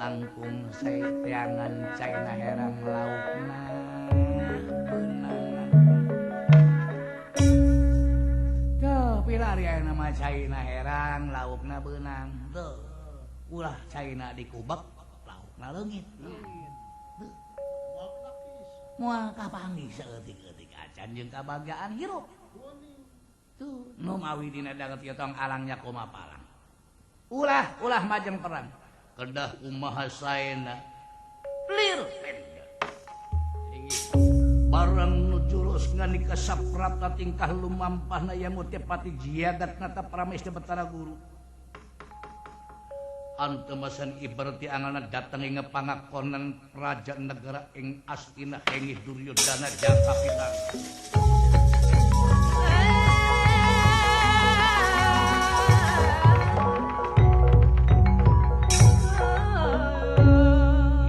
Langkung sae teangan caina herang laukna beunang. Tuh pilari ayeuna mah caina herang laukna beunang. Tuh ulah caina dikubek laukna leungit. Moal kapanggih saeutik-eutik acan jeung kabagjaan hirup. Tuh nu mawi dina danget ieu tong alangnya kumaha palang. Ulah ulah majeng perang. Kedah kumaha saena. Lir barang nu jurus ngani kasaprapta tingkah lumampahna ya mutepati jiagat nata pramesta Batara Guru. Antemasan ibarati angalna datang ing pangakonan praja negara ing Astina hengih Duryodana Jaka Pitang.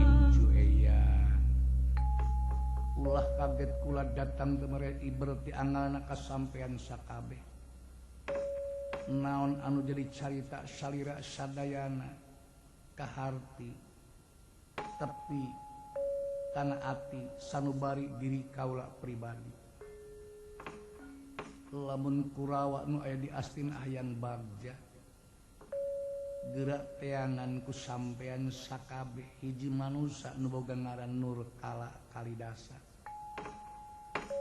Incu eyang ulah kaget kula datang kemare ibarati angalna kasampean sakabeh. Naon anu jadi carita salira sadayana kaharti tepi kana ati sanubari diri kaula pribadi. Lamun Kurawa nu aya di Astina hayang bagja gerak teangan ku sampean sakabeh hiji manusa nu boga ngaran Nurkala Kalidasa.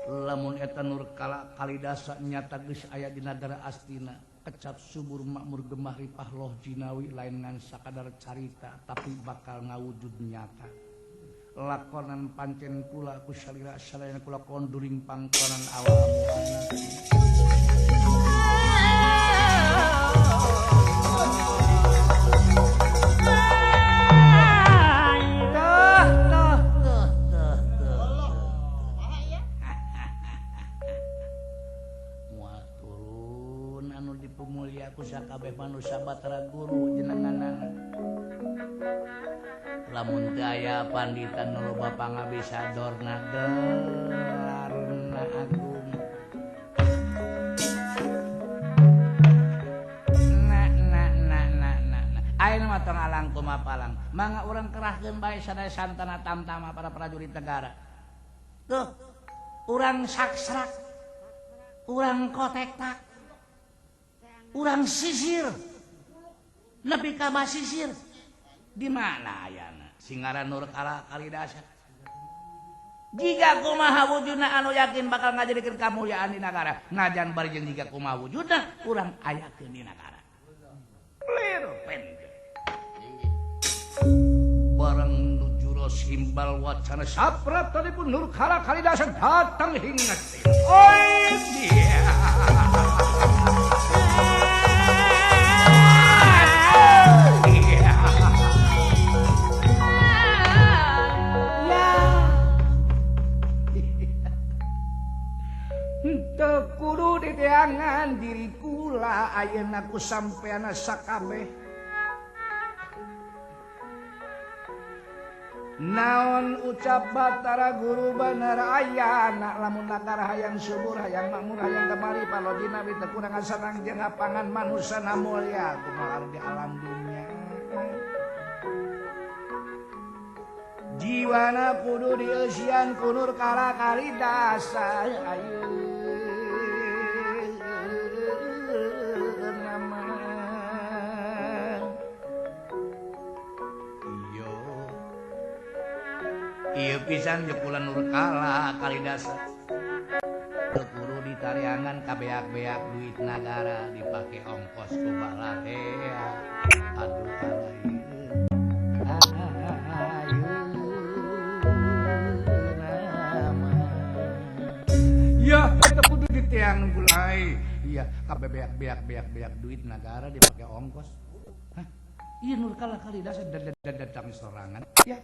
Lamun eta Nurkala Kalidasa nyata geus aya di nagara Astina, kecap subur makmur gemah ripah loh jinawi lain ngan sakadar carita tapi bakal ngawujud nyata. Lakonan pancen kula ku salira sadayana kula konduring pangkonan awal mulana. Tuh tuh tuh tuh tuh. Moal turun anu dipumulia ku sakabeh manusa Batara Guru jenenganana. Lamun teu aya pandita nu loba pangabisa dorna gelarna agung. Na na na na na na. Ayeuna mah tong alang kumapalang. Mangga urang kerahkeun bae sadaya santana tamtama para prajurit negara. Tuh, urang saksrak, urang kotektak, urang sisir, nepi ka basisir. Di mana ayana singaran Nurkala Kalidasa? Jika kumaha wujudna anu yakin bakal ngajadikeun kamulyaan di nagara, najan bari jeung jiga kumaha wujudna urang ayakeun di nagara. Lir pen. Bareng nu jurus himbal wacana sapraptanipun Nurkala Kalidasa datang hingga oi dia. Teu kudu diteangan diri kula ayeuna ku sampean sakabeh. Naon ucap Batara Guru bener ayana lamun nagara hayang subur hayang makmur hayang kemari palodina teu kurangan sarang jeung pangan manusa mulya kumaha di alam dunya. Jiwana kudu dieusian ku Nurkala Kalidasa ayeuna mah. Iyo. Ieu pisan jeung kula Nurkala Kalidasa. Teu kudu ditareangan kabeak-beak duit nagara dipake ongkos ku balahea. Aduh alai. Ya, eta kudu diteang gulai. Iya, kabeh beak-beak duit nagara dipake ongkos. Hah? Ieu Nurkala Kalidasa datang sorangan. Ya.